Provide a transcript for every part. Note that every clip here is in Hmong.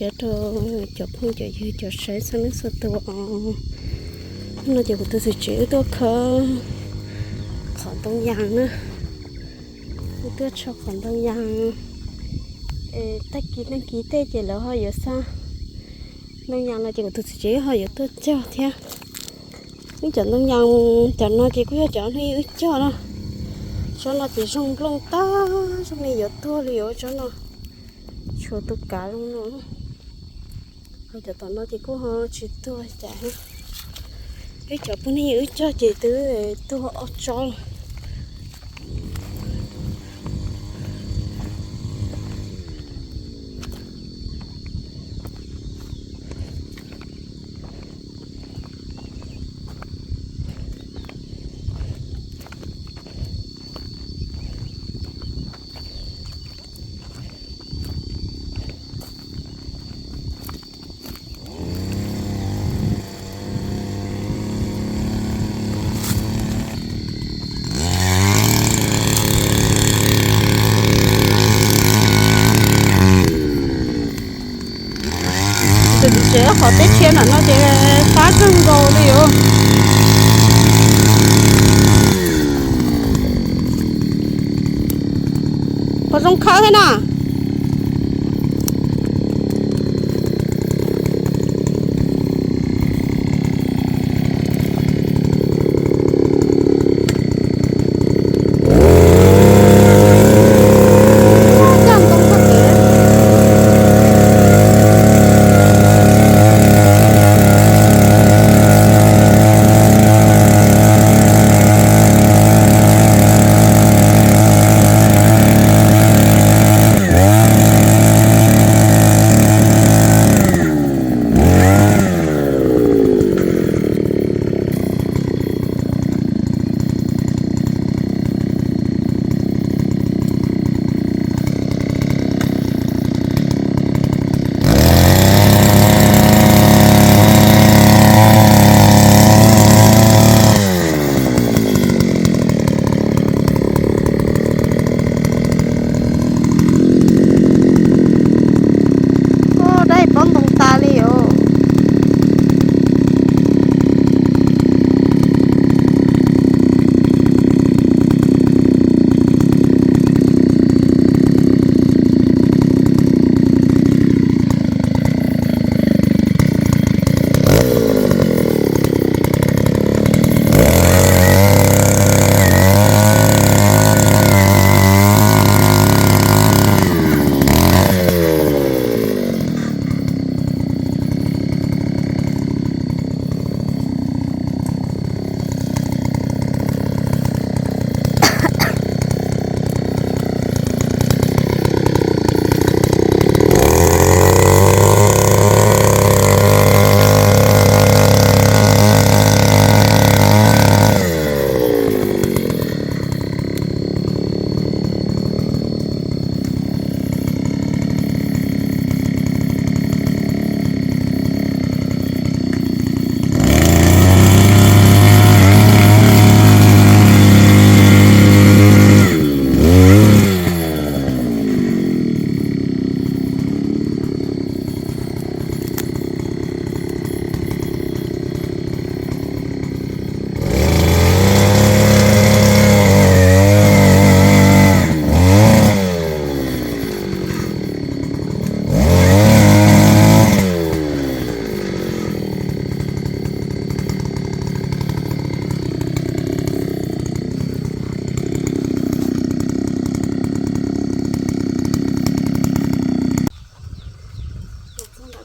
Rau cov phooj cov ywg cov saib txhua leej txhua tus os. Hnub no ces kuv tus txiv tsev wb tuaj khawb qhov ntoo yas na. Wb tuaj tsho qhov ntoo yas. Tag kis neeg kis tej ces lawv ho yuav xa ntoo yas los ces kuv tus txiv tsev ho yuav tuaj cog thiab. Wb cov ntoo yas cov no ces kuj yog cov hnub ib wb cog na. Tsob no ces zoo nplooj tag, zoo li yuav tuag li os tsob no. Tshuav tus kav zoo no. Ho cov tom no ces kuj ho tsis tuag cas. Wb cov pub neej wb cog ces twb tuag ob tsob lawm. Tus txiv tsev qhov teb tshiab ntawm no ces fab kawg nkaus li os. Qhov zoo khawb thiab na. Dab pob ntoo tas li os.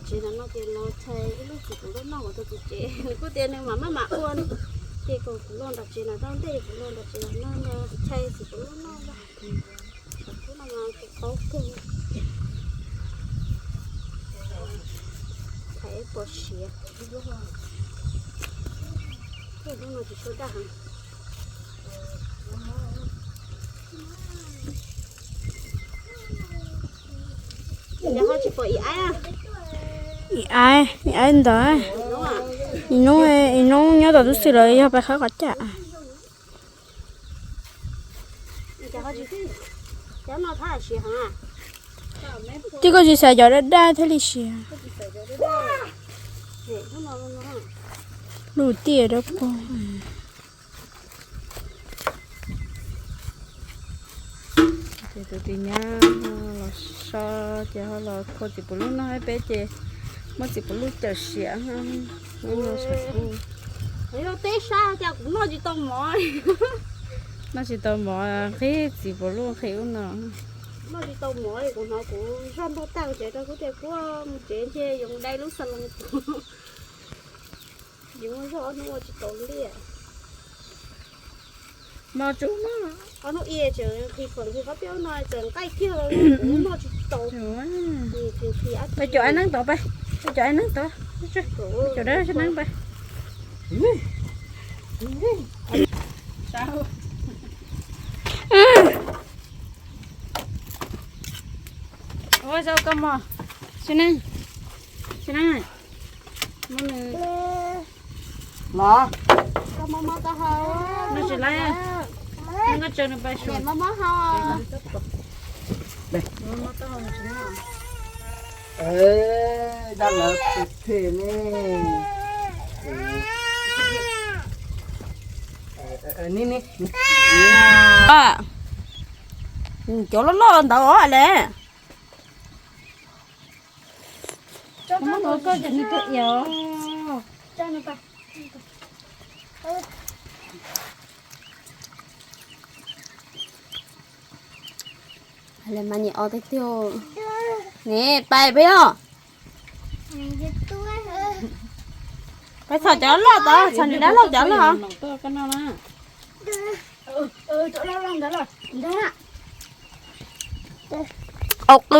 Txog nram tsev no ces los txhais ib lub txiv kuv lub noj kuv tus txiv tsev, nws kuj tias nws mam maj mam ua ces kom kuv los nram tsev no, tau ntej kuv los nram tsev no, txhais txiv kuv lub noj. Thaum ub no mas kuv qaug kawg, thaum ub pom siav, lub no tsis tshua daj heev. Ib aib, ib aib ntawd, ib hnub, ib hnub nyob tom tub xwm lawm yog pais khawb qhov caj. Twb koj tsis xav cov daj daj thiaj li siav. Lub tiaj dawb paug. Ces tus tij nyab los so, ces ho los khua txiv puv luj noj, peb ces muab txiv puv luj cawm siav, ub no tshav kub. Yog teb sab cas kuv noj tsis tau mov. Noj tsis tau mov, nqhis txiv puv luj nqhis ub no. Noj tsis tau mov li, kuv hnov kuv zog npog tag ces rau kuv tias kuv mus tsev ntshe yuav mus dai lub xas loos. Yuav muaj zog ob hnub ua tsis tau liaj. Mos tsuas mos, ob hnub ib tseem nqhis pom nqhis qhov peb ub no tseem nqaij kiag, kuv noj tsis tau. Peb cov ai neeb tod, peb cov ai neeb tod, cov dab neeb peb. Ua rau koj mog, tsis neej, tsis neej. Los, noj tsis laib, noj koj tsaws nws pais suas. Dab lawv phem ne. Cov loj loj ntawd os le. Mas nyem o tiag tiag ne, pais peb os. Peb txhom cov loj tod, txhom nws dab laug cov loj. Au qw.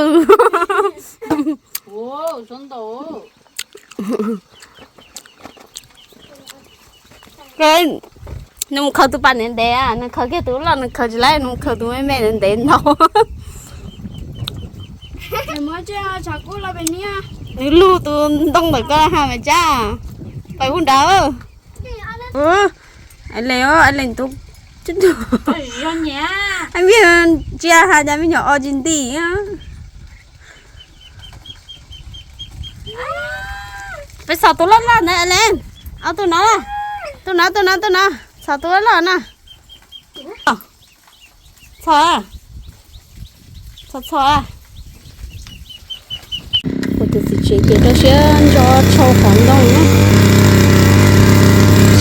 Nws mus khaws tus pas ntev ntev, nws khaws kiag tus loj nws khaws tsis laib, nws mus khaws tus me me ntev ntev ntau. Nws lug tus ntoo ntawm ko ha mas tsab. Pais pug nrad. Ai le, ai le tus, ib ntsia has cas me nyuam o tsis nti. Peb txhom tus loj loj ntawd le. Au tus no, tus no, tus no, tus no, txhom tus loj loj na. Txhom, txhom, txhom. Kuv tus txiv tsev ces rau siab ntso tshau qhov ntoo na.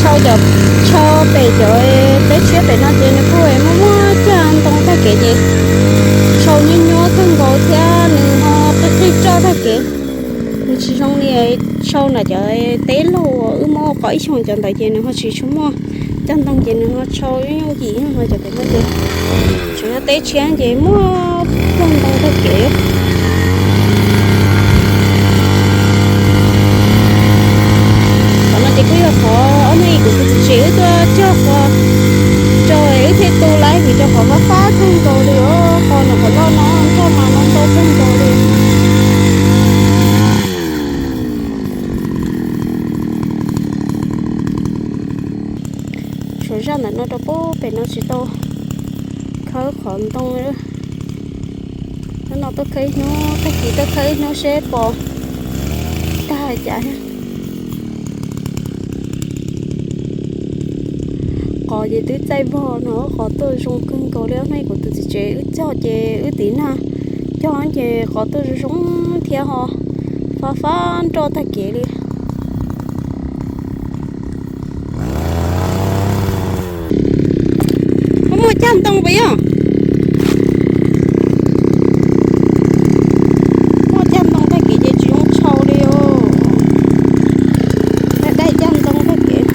Tshau cov, tshau pem cov teb tshiab pem no ces nws kuj muaj muaj cag ntoo tag kev ces tshau nyuaj nyuaj kawg nkaus thiab nws ho qig qig roj tag kev. Nws tsis zoo li tshau nram cov teb laug uas wb muab ua qhov ib xyoos cov ntawd ces nws ho tsis tshua muaj cag ntoo ces nws ho tshau yooj yooj yim ho cov pem no ces tsuas yog teb tshiab ces muaj cag ntoo tag kev. Qhov no ces kuj yog qhov ob hnub ib kuv tus txiv tsev wb tuaj cog qos rau wb thiaj tu lawm vim rau qhov fab fab kawg nkaus li os, qos nram qhov loj no nroj mas no ntau kawg nkaus li. Tshuav zaj ntawm no rau pem no tsis tau khawb qhov ntoo. Hnub no tuaj khawb ib hnub, tag kis tuaj khawb ib hnub seb pom tag cas. Qos ces twb txaij vog no, qos tuaj zoo kawg nkaus li. Hnub ib kuv tus txiv tsev wb cog ces wb tiv nag cog ces qos tuaj zoo zoo thiab ho fab fab nroj tag kev li. Muaj muaj cag ntoo puas yog? Muaj cag ntoo tag kev ces tsis zoo tshau li os. Dai dai cag ntoo tag kev.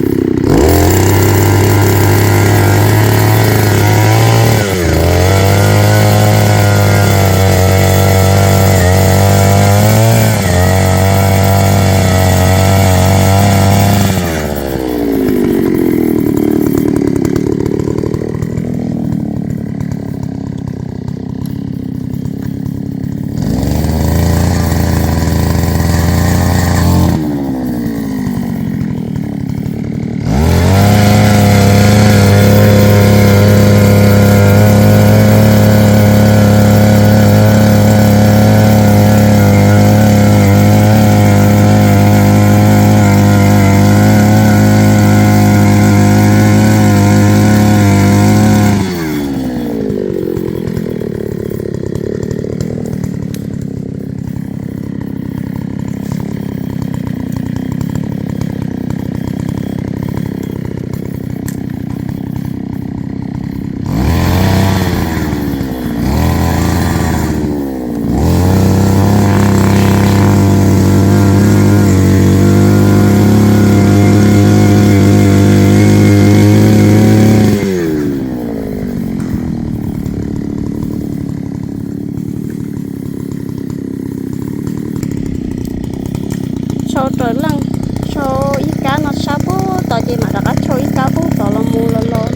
Ces mam rov qab tso ib kab pub tod los mus los los.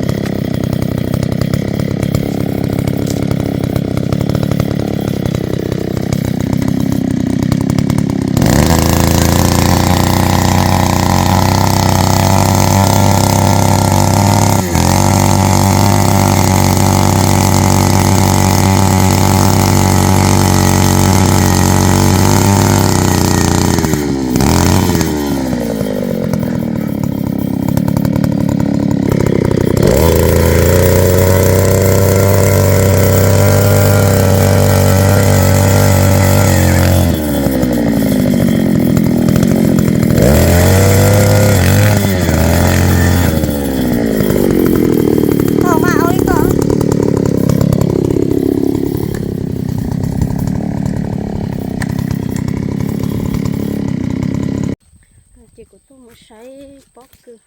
Ces kuv tuaj mus saib pob kws,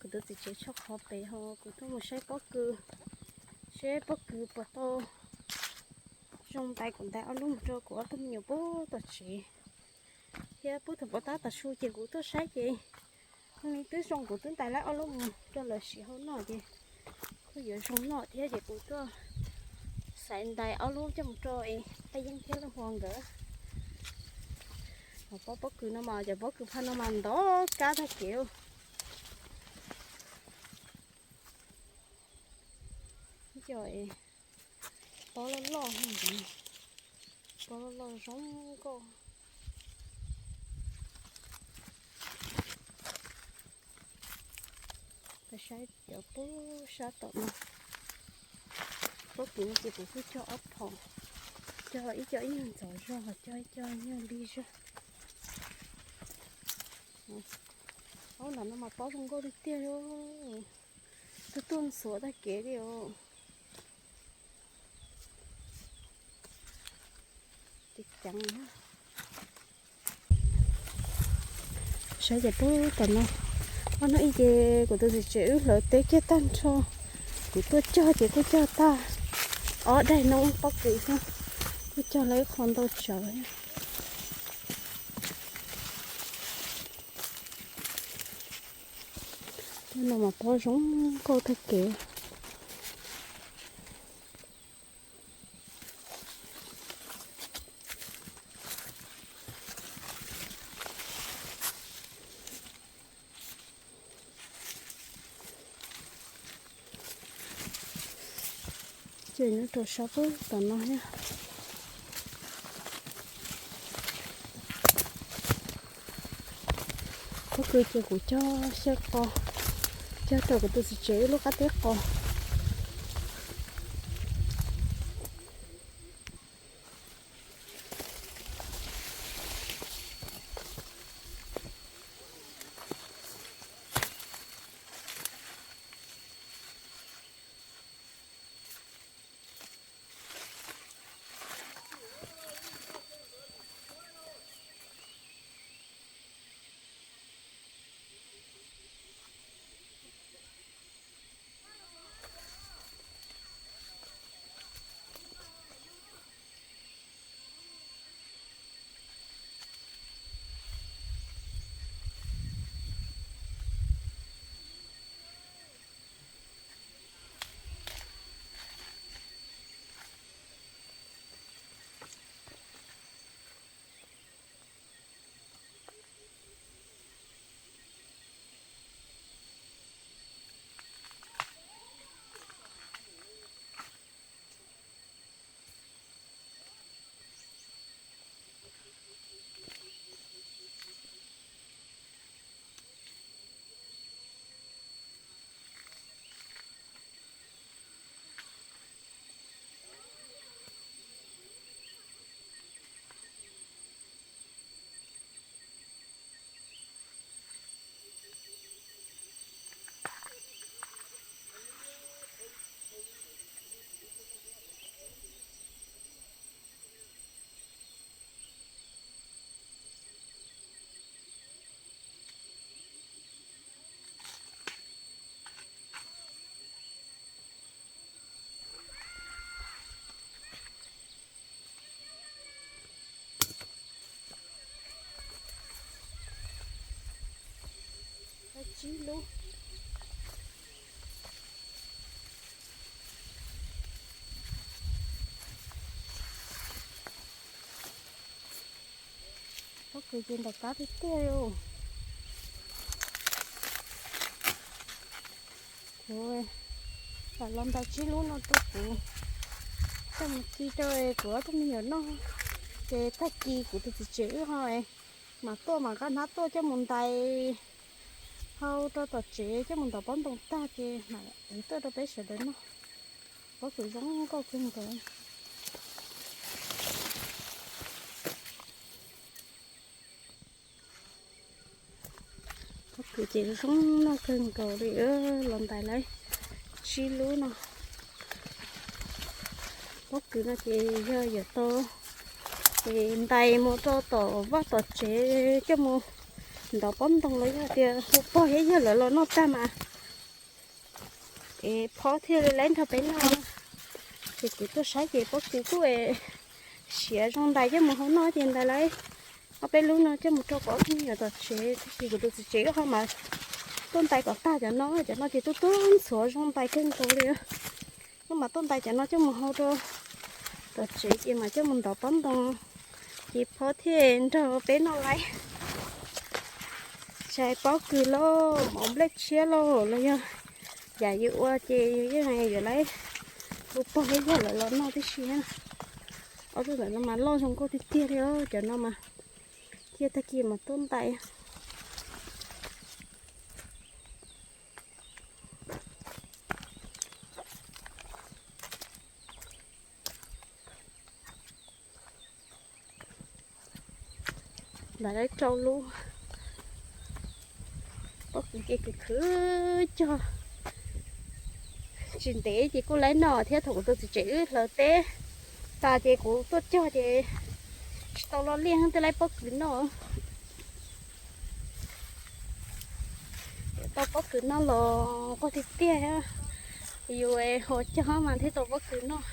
kuv tus txiv tsev tshuab qhov pem ho kuv tuaj mus saib pob kws, seb pob kws puas tau zoo ntais kuv ntais ob lub mus rau kuv ob tug me nyuam pub tom tsev thiab pub thaum pov tab tom su ces kuv tuaj saib ces zoo li twb zoo, kuv twb ntais lawv ob lub mus rau lawv sim hau noj ces kuj yuav zoo noj thiab ces kuv tuaj xaiv ntais ob lub coj mus rau Paj Yeeb thiab Leej Huas nkawd. Pob, pob kws no mas cov pob kws phaj no mas ntov kab tag kev. Cov pob loj loj, pob loj loj zoo nkauj. Peb saib cov pub sab tom no. Pob kws no ces kuv kuj cog ob phom, cog ib co ib nyuag ntxov zog, cog ib co ib nyuag lig zog. Ob ntawm no mas pob zoo nkauj tiag tiag li, tuaj tuaj ntxuav tag kev li os. Ces ceev, saib ces pub tom no, ob hnub ib ces kuv tus txiv tsev wb hlawv teb kiag tag nrho, kuv tuaj cog ces kuj cog tag ob daim no pob kws xwb, kuj cog lawv ib qho ntau tsawv. Cov no mas pob zoo nkauj tag kev. Ces nyob rau sab pub tom no thiab. Pob kws ces kuv cog xyaw qos, cog rau kuv tus txiv tsev wb lub qab teb qos. Ib lub. Pob kws ces ntau kab tiag tiag li. Kuv lam los ntais tsib lub no rau kuv coj mus ci rau kuv ob tug me nyuam noj. Ces tag kis kuv tus txiv tsev wb ho mam tuaj mam nqa hnab tuaj coj mus ntais hau rau tom tsev coj mus ntov pob ntoo tag ces mam tuaj rau peb sawv daws noj. Pob kws zoo nkauj kawg nkaus. Pob kws ces zoo noj kawg nkaus li, los ntais lawm tsib lub no. Pob kws no ces yog yuav tau ces ntais mus rau tom vaj tom tsev coj mus ntov pob ntoo los yog tias hu pog thiab yawg lawv los noj tag mas es phob thiaj li laib nrog peb noj. Ces kuv tuaj saib ces pob kws kuj siav zoo ntais coj mus hau noj ces ntais lawm ob peb lub no coj mus rau kuv ob tug me nyuam tom tsev, tab sis kuv tus txiv tsev wb ho mas tuaj ntais kom tag cov no, cov no ces tuaj tuaj ntxhuav zoo ntais kawg nkaus li. Wb mas tuaj ntais cov no coj mus hau rau tom tsev ces mas coj mus ntov pob ntoo ces phob thiaj nrog peb noj lawm. Tsis hais pob kws lauj, mov nplej tshiab lauj los yog yam yus ua ces yus yeej yuav laib hu pog thiab yawg lawv los noj tib si. Ob tug ntawm no mas loj zoo nkauj tiag tiag li, cov no mas ciaj tag kis mas tuaj ntais. Ntais lawm rau lub. Pob kws ces kuv khwv cog tsis ntev ces kuj laib noj thiab. Thaum kuv tus txiv tsev wb hlawv teb tas ces kuv tuaj cog ces tsis tau loj liaj thiaj laib pob kws noj. Tau pob kws noj los quaj tiag tiag, yus ua cog mas thiaj tau pob kws noj.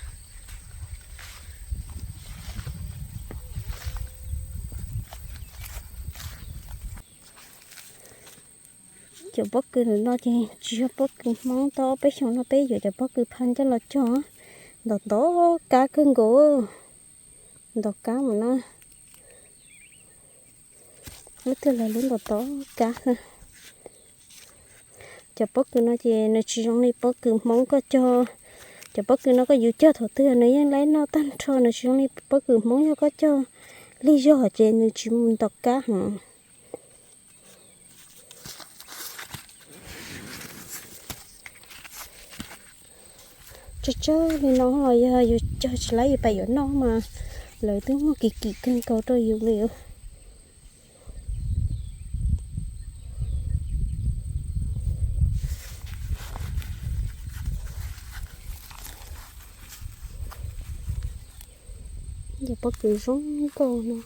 Cov pob kws no ces tsis yog pob kws Hmoob, tau peb xyoos no peb yuav cov pob kws pha coj los cog, ntau ntau kab kawg nkaus, ntau kab mas no. Lub twg los lub ntau ntau kab na. Cov pob kws no ces nws tsis zoo li pob kws Hmoob koj cog. Cov pob kws no koj yuav cog thaum twg nws yeej laib noj tag nrho, nws tsis zoo li pob kws Hmoob, yog koj cog lig zog ces nws tsis mus ntau kab heev. Tsawg tsawg li no los yog yus cog tsis laib yus pab yuav noj mas lawv twb muag kim kim kawg nkaus rau yus li. Cov pob kws zoo nkauj no.